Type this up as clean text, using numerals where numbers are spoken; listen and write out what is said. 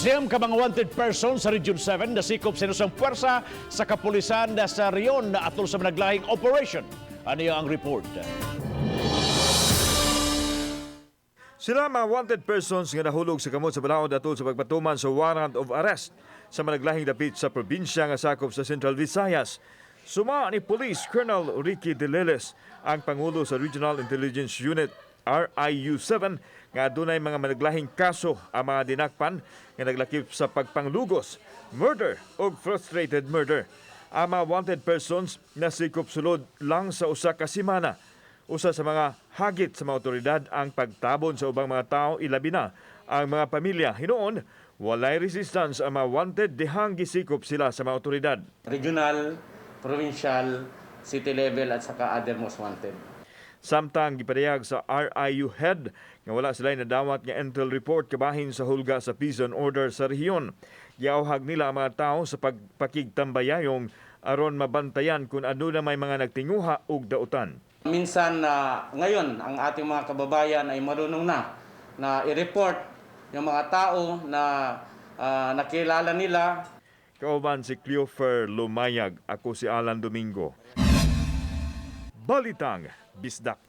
9 ka mga wanted person sa Region 7 nasikop sa inusang puwersa sa kapulisan na sa rehiyon na atol sa managlahing operation. Ano ang report? Sila mga wanted persons nga nahulog sa kamot sa balaod atol sa pagpatuman sa warrant of arrest sa managlahing dapit sa probinsya nga sakop sa Central Visayas. Suma ni Police Colonel Ricky De Leles, ang Pangulo sa Regional Intelligence Unit RIU-7, nga adunay mga managlahing kaso ang mga dinakpan nga naglakip sa pagpanglugos, murder ug frustrated murder. Ang mga wanted persons nasikop sulod lang sa usa ka semana. Usa sa mga hagit sa mga otoridad ang pagtabon sa ubang mga tao, ilabi na ang mga pamilya. Hinuon, walay resistance ang mga wanted dihang gisikop sila sa mga otoridad. Regional, provincial, city level at saka other most wanted. Samtang gipadayag sa RIU head nga wala sila nadawat nga intel report kabahin sa hulga sa peace and order sa rehiyon. Giauhag nila ang mga tao sa pagpakigtambayayong aron mabantayan kung aduna may mga nagtinguha og dautan. Minsan na ngayon ang ating mga kababayan ay marunong na na i-report yung mga tao na nakilala nila. Kauban si Cleofer Lumayag, ako si Alan Domingo. Balitang Bisdak.